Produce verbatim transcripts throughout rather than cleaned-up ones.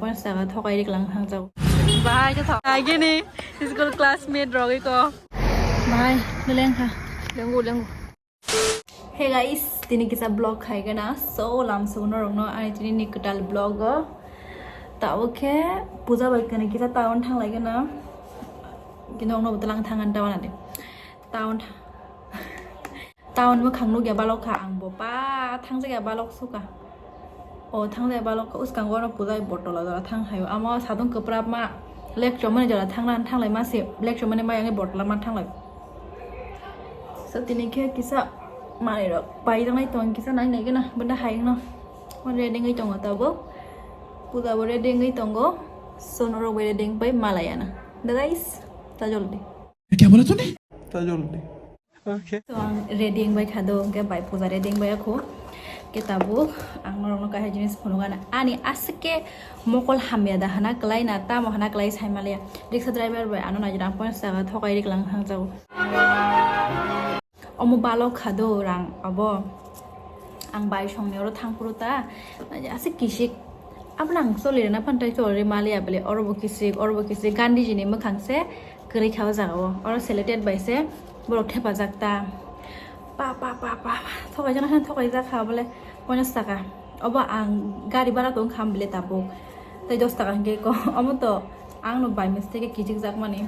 Pon saka thokai rik lang thang jago. Bahai khe thok. Agini school classmate rogwi ko. Bahai leng kha. Lengu, lengu. Hey guys, tini kisa vlog khai gana. So lam suno rokno ani tini ni kwtal vlog o. Tabo khe puja bai kani kisa town thang lai gana. Kino no butlang thang an town ani. Town. Town mwkhang nukya balok kha ang bo pa thangjak ya balok suka. O thangjak ya balok kha uskango oro pujai botol o jora thang hayo. Amo sadung kwprap ma lecture mani jora thangna thanglai ma se lecture mani ma yangi botol ma thanglai. So tini khe kisa manwi rok pai rok nai tong kisa nai nai gana benda hai no. O ready ngai tongo tabo. Puja bo ready ngai tongo. So norok bai ready bai malaya na. Da guys, ta joldi. Kya bola tune? Ta joldi. Okay. So ang ready wngbai kha do, hwnkhe bai puja ready wngbai kho. Khe tabuk ang norokno kaisa jinis phunukgana. Ani aswk khe mokol hamya da hana kwlai na, tamo hana kwlai sai maliya. Riksha driver bai ano naijak ang pono saka thokai rik lang thang jago. Omo balok kha do rang abo. Ang bai songni oro thang phuru ta aswk kisik. Abono ang choli rwna phan tei choli rwi maliya bele. Oro bo kisik, oro bo kisik. Gandhiji ni mwkhang se kwrwi kha o jaga o. Oro selected bai se borok thepajak ta. Pa, pa, pa, pa, pa. Thokai jana khe thokai jak kha bole ponchas taka. Obo ang gari bara tong kham bele tabuk. Tei dos taka hwnkhe ko. Omo to ang no by mistake kisik jak mani.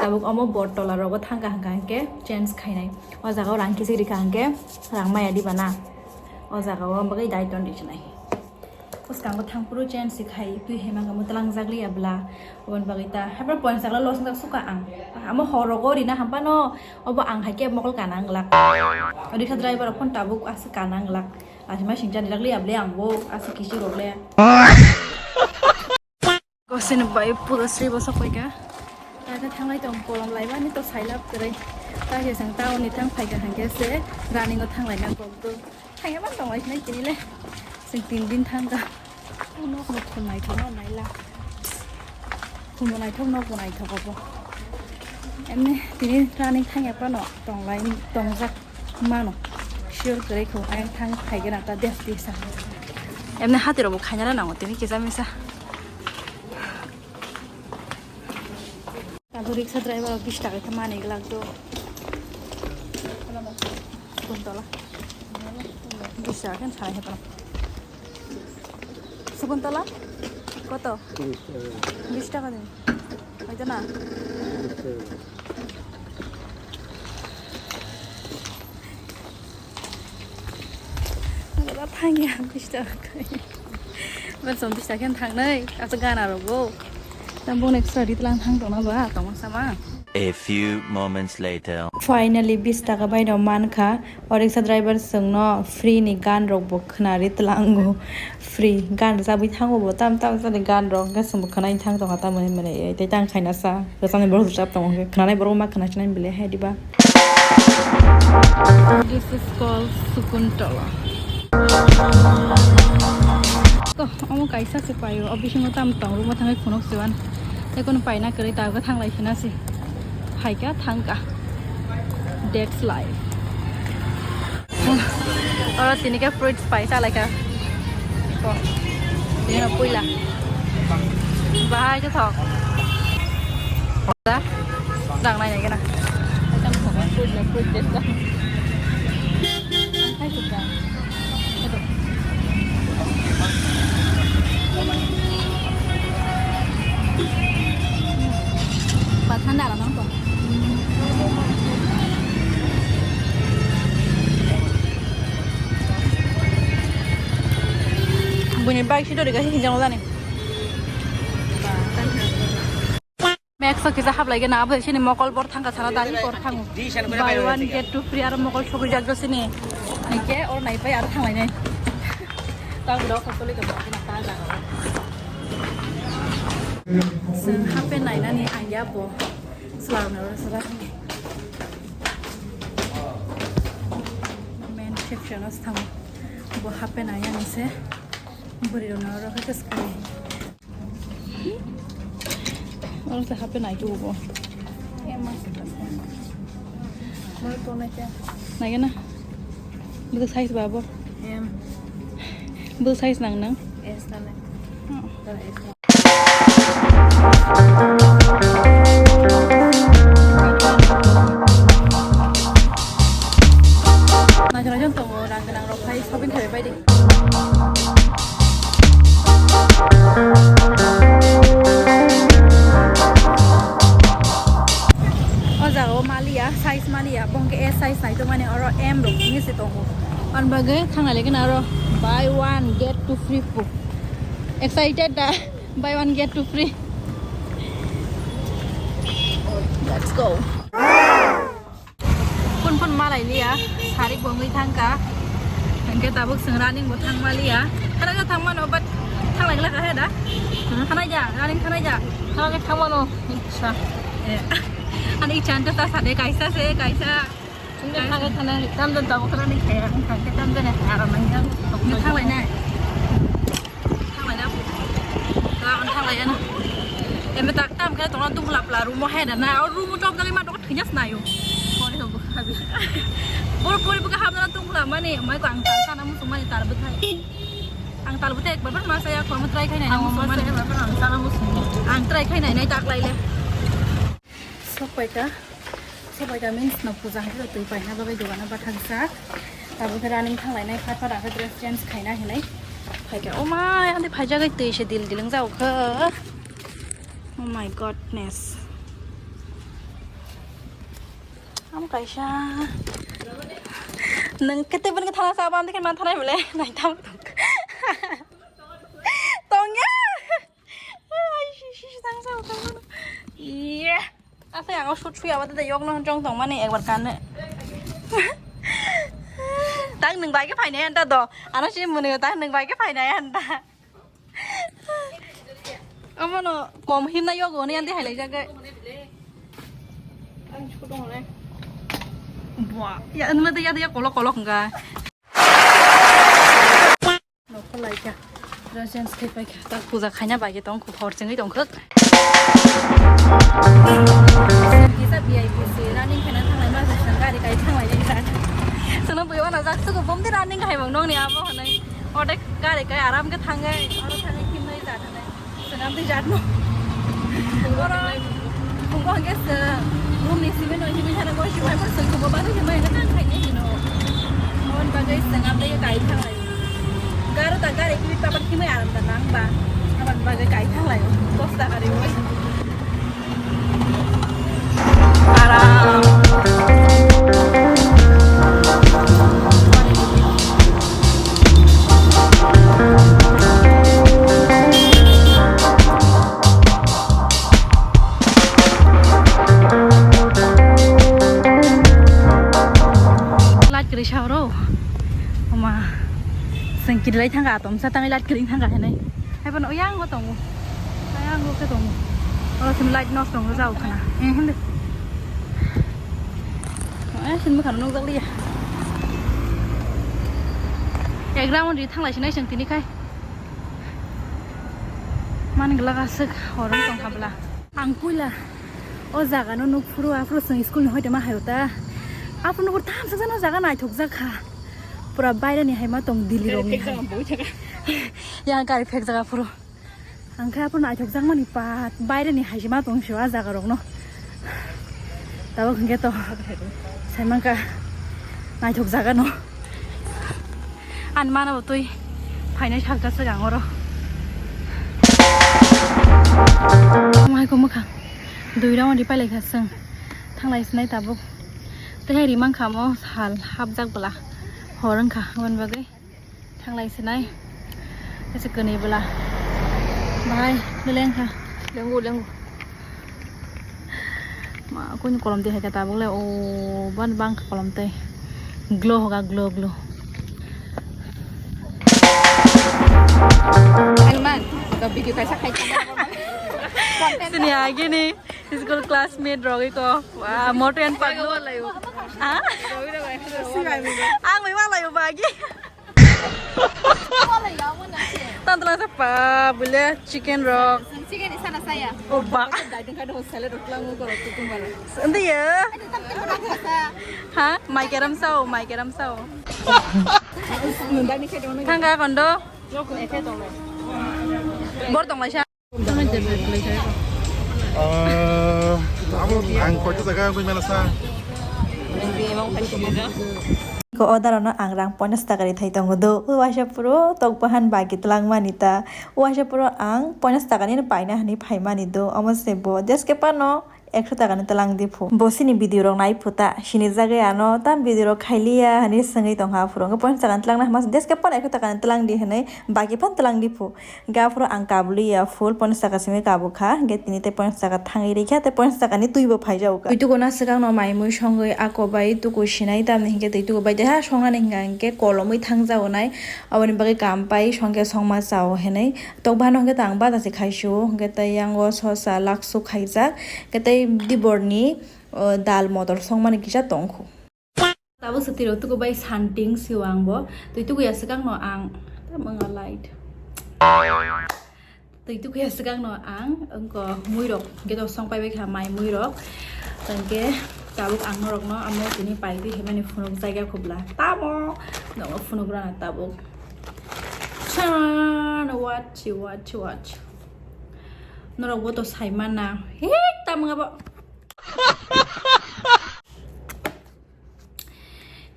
Tabuk omo bor tola rogo thangka hwnkha hwnkhe change khainai. O jaga o rang kisik rikha hwnkhe rang maya diba na. O jaga o bagwi dai ton rikha nai. Bwskango thang phuru change se khai twi hai mangamo twlang jak liya bwla. Oboni bagwi ta haiphano points jakla loss wngkha suka ang. Amo hor rogo rina hamphano obo ang hai khe mokol kana wngla. Riksha driver rok phano tabuk aswk kana wngla. Asima singcha rilak liya bwle ang bo aswk kisik rok le. Gosini bai pura sri bo sok paikha. Kaisa thanglai tong kolom laimani to sailab kwrwi. Kaisa sang town ni thang phaikha hwnkhe se running o thanglaina kok do. Thangya man tong lai sinai tini le. Sing tin din thangkha. O nok no khum naithok no naila. Khum bo naithok nok bo naithok obo. Emni tini running thangya phano tonglai tongjak. Mano. Sure kwrwi kho, ayang thang phaigena ta def tisa. Emne hati robo khaina na nango tini kisa misa. Abo riksha driver bis taka khe mani glak do. Kuntola. Bis taka khe salai khe. Sukuntala? Koto? Bis taka din. Hoito na? Wala thangya bis taka. Bel som bis taka khe thangnai. Asa gana rogo. Tambung next study tlang thang tongna ba tongma sama. A few moments later. Finally bis taka bai no mankha. O riksha driver chwngno free ni gan rok bo khwnari tlango. Free gan rwchabwi thango bo tam tam jani gan rok hwnkhe chwngbo khwnai thang tongkha tamoni mwnwi tei tang khaina sa rwchabni borok rwchap tongo hwnkhe khwnanai borok ma khwnasinai bele hai diba. This is called Sukuntala. To omo kaisa se paio o bisingo tam tong rwma thangwi khunuk siwan tei kono paina kwrwi ta gw thanglai khina se. Phaikha thangkha. That's life. Oro tini khe fruits pai chalaikha. Ko. Tini no puila. Bahai khe thok. Da. Dang nai nai gana. Fruit na fruit test da. Hai khe da. Ba thanda la nang ko. Buini bike si dori ga hinjang jani. Max o kisa hablai gana abo sini mokol bor thangka sana dani bor thango. Buy one get two free aro mokol sogwi jak do sini. Nike or nai pai aro thanglai nai. Ta bro ko soli ga ta jaga. Seng hape nai nani ang ya bo. Selalu nero sera. Men section os thango. Bo hape nai ani se. Buri ro nero ke sekali. Oro se hape nai tu bo. Nai gana. Bwswk size ba bo? Bwswk size nang nang? Naijora jon tongo, rang gwnang rok phai shopping khlai bai di. O jaga o maliya, size maliya, bongke S size nai tongmani oro M rok hinwi se tongo. Ani bagwi thangnai lagi na oro buy one get two free po. Excited da? Buy one get two free. Let's go. Phun phun malai liya, sarik bo wngwi thangkha. Hingke tabuk chwng running bo thangma liya. Khana ja thangmano, but thanglai glak ahe da? Hmm? Khana ja, running khana ja. Khana ja thangmano. Acha. Eh. Ani chan ta sa de kaisa se, kaisa. Chwng de thangkha khana, tam da tabuk running khaya, thangkha tam da ne haram nang ya. Ni thanglai nai. Thanglai na. Ga on thanglai na. Eme tak tam khe tongna tungla pla room o hai da na. O room o top dali ma dok thinya snayo. Pori hok khabi. Bor pori buka hamna tungla mani mai ko ang tan sana musung mani tar bwthai. Ang tar bwthai ekbar bar ma saya ko try khai nai musung mani. Ang try khai nai nai tak lai le. Sok pai ka. Sobaida means no puja hai twi paina bagwi dogano bathang sak. Tabuk khe running thanglainai, phat phat ang khe dress change khaina hinwi phaikha. O mai, ani phaijagwi twi se dil dil wngjago khe. Oh my godness. Am kaisa. Nang kete ban khe thana sa ban khe man thanai bole. Nai tam. Tongya. Ai, si, si, si, tang sa, tang sa. Iya. Asa yang shoot sui abad da yok no jong tong mani ekbar kan. Tang nung bai ke phainai anta do. Ano si muni tang nung bai ke phainai anta. Amo no kom him na yok oni andi hai lai jaga. Ang chu dong le. Bua. Ya anu ma da ya da ya kolok kolok nga. Nokho laikha. Dress change khai paikha. Tak puja khaina bai tong khu hor chengwi tong khuk. Kisa V I P se running khaina thanglai ma se gari kai thanglai le ta. Sono bui wana jak sugo bomdi running khai bang nongni abo hanai. Ode gari kai aram ke thangai, oro thangai kimnai ja thangai. Sengam tei jatno. Oro, bungo hwnkhe se room ni simi no himwi thana goi sibai por sengkho bo bagwi himwi hwnkhe nang khaini hino. Aboni bagwi sengam tei kai thanglai. Garo ta gari kibi papat himwi aram ta nang ba. Aboni bagwi kai thanglai. Dos ta gari oi. Aram. Light kwrwi sa oro. Oma. Seng kirilai thangkha, atom sa tangwi light kwrwi thangkha hinwi. Hai phano yang bo tongo. Yang bo khe tongo. Oro simi light nosto wngwi jao khana. Eh, hindi. Eh, sini bwkhano nukjak liya. Ekdam ri thanglai sinai seng tini khai. Mani glak aswk horo tongkha bwla. Ang puila o jaga no nuk phuru, aphuru chwng school ni hoite ma hayo ta. Aphuru nukur tham sakjano jaga naithok jak kha. Pura baire ni hai ma tong Delhi rok ni hai. Yang gari phek jaga phuru. Ang khe aphuru naithok jak mani pat baire ni hai se ma tong sio a jaga rok no. Tabuk hwnkhe to sai mankha naithok jaga no. Ani mana bo twi phainai salsa swkang oro. Mai ko mwkhang dui round ri pailai kha chwng. Thanglai sinai tabuk. Tei hai ri mankha mo sal hapjak bwla. Hor wngkha aboni bagwi. Thanglai sinai. Ese kwnwi bwla. Bahai leleng kha. Lengu, lengu. Ma, kuni kolom twi hai khe tabuk le, o, ban bang kolom twi. Glow hoga, glow, glow. Hangman, to video kaisa khai tong. Sini agini school classmate rogwi ko. Wa, moto en paglo. Ha? Ang bai walayo bagi. Tantala sa pa bule chicken rok. Chicken isa na saya. Oh ba. Dai dengka do salad rok lang ko rok tu kumbala. Ende ya. Ha, mai keram sao, mai keram sao. Nundani ke dono. Thangka kondo. Jok ne ke dono. Bor tong laisa. Ah, amo ang koito jaga wngwi mano sa. Ko odarono ang rang ponchas taka ri thai tongo do. O waisa puro tok bahan bagi twlangmani ta. O waisa puro ang ponchas taka ni paina hani phaimani do. Omo se bo deske pano ekso taka ni twlang di phu. Bo sini video rok nai phu ta. Sini jaga ano tam video rok khailiya hani swngwi tongha phuru. Ponchas taka ni twlang na hama deske pano ekso taka ni twlang di hinwi bagi phan twlang di phu. Hingke aphuru ang kabuli ya full ponchas taka simi kabuk kha, hingke tini tei ponchas taka thangwi rikha, tei ponchas taka ni twi bo phai jago kha. Twi tuku na swkang no mai mui songwi ako bai tuku sinai tamni hingke twi tuku bai deha songnani hingka hingke kolomwi thang jago nai, aboni bagwi kam pai songke songma chao hinui tok bano hingke tang bata se khai sio, hingke tei yango sosa laksu khaijak, hingke tei dibor ni, o, dal motor songmani kisa tongkhu. Tabuk se twi rok tuku bai santing sio ang bo. Twi tuku ya swkang no ang. Tamo nga light. Twi tuku ya swkang no ang. Engko mui rok. Hingke to song pai bai kha mai mui rok. Hingke tabuk ang norok no amo tini pai twi hemani phunuk jaiga khubla. Tamo. Nogo phunuk rana tabuk. Chan, watch, watch, watch. Norok bo to sai mana. Hik, tamo nga bo.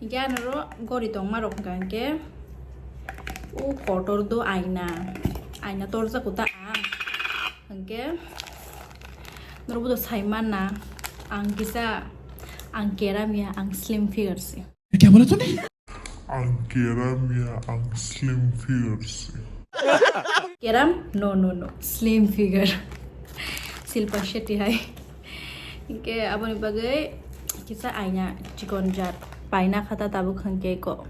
Hingke anoro gori tongma rok hingka hingke o kotor do aina, aina torjak ta ang hingke norok bo sai mana ang kisa ang keram ya ang slim figure se. Kya bola tune? Ang keram ya ang slim figure se. Keram? No, no, no. Slim figure. Silpa Shetty hai. Hingke aboni bagwi kisa aina chikon jat paina khata tabuk hingke ko.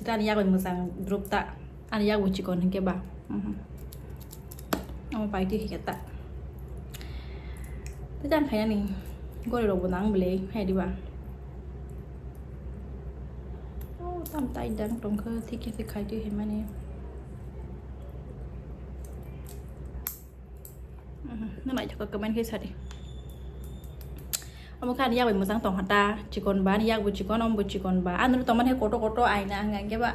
Kita ani yagwi mwchang drup ta. Ani yagwi chikon hingke ba. Mhm. Omo paiti hingke ta. Tei jang khainani gori rok bo nang bwle hai diba. Oh, tam tai dang tongkha thik khe khai twi himani. Mhm, no naithok khe comment khe sadi. Omo khe ani yak bai mwchang tong kha ta, chikon ba, ani yak bo chikon, omo bo chikon ba. Ani ro tongmani khe koto koto aina hwnka hwnkhe ba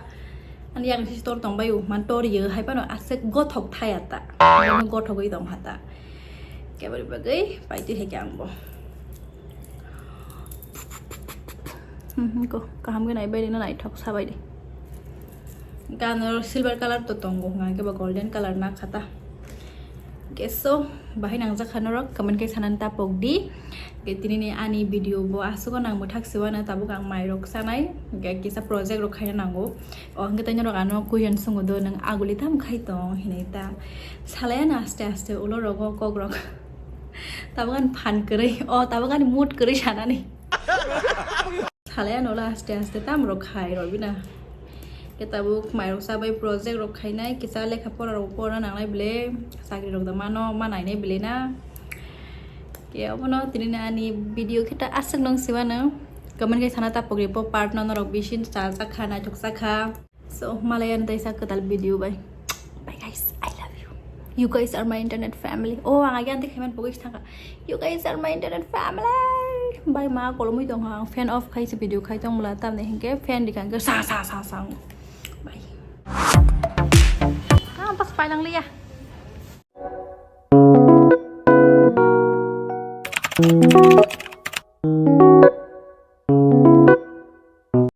ani yak ni sitor tong bai o, man tor yo hai phano aswk gothok thaya ta. Ani gothogwi tong kha ta. Kebari bagwi paitwi hai khe ang bo. Mhm, ko kaham khe nai bai rina naithok sa bai de. Gano silver color to tongo, hwnka hwnkhe ba golden color na kha ta. Hwnkhe so, bahai nangjak kha norok, comment khe sanani tapok di. Hwnkhe tinini ani video bo aswk o nang mwthak se uanw, tabuk ang mai rok sanai, hwnkhe kisa project rok khaina nango. O hwnkhe tei norok ano question swngo do, nwng aguli tam khai tong hinwi ta. Salai ano aste aste ulo rogo kok rok. Tabuk ani phan kwrwi, o tabuk ani mood kwrwi sanani. Salai ano ulo aste aste tam rok khai rw bina. Khe tabuk mai rok chabai project rok khainai, kisa lekha pora rok porna nangnai bwle, chakri rok da mano, ma nainai bwle na. Khe obono tini ani video khe ta aswk nung siwano. Comment khe sana tapok ri po part no norok bisin chal chakha, naithok chakha. So, malaya no taisa kwtal video bai. Bye guys, I love you. You guys are my internet family. Oh, ang agi anti khemen pogis thangka. You guys are my internet family. Bai ma kolomui tong ha. Fan off khai se video khai tong mula tamne hinke fan di kangke sa sa sa sa. Bye. Ah, pas palang liya.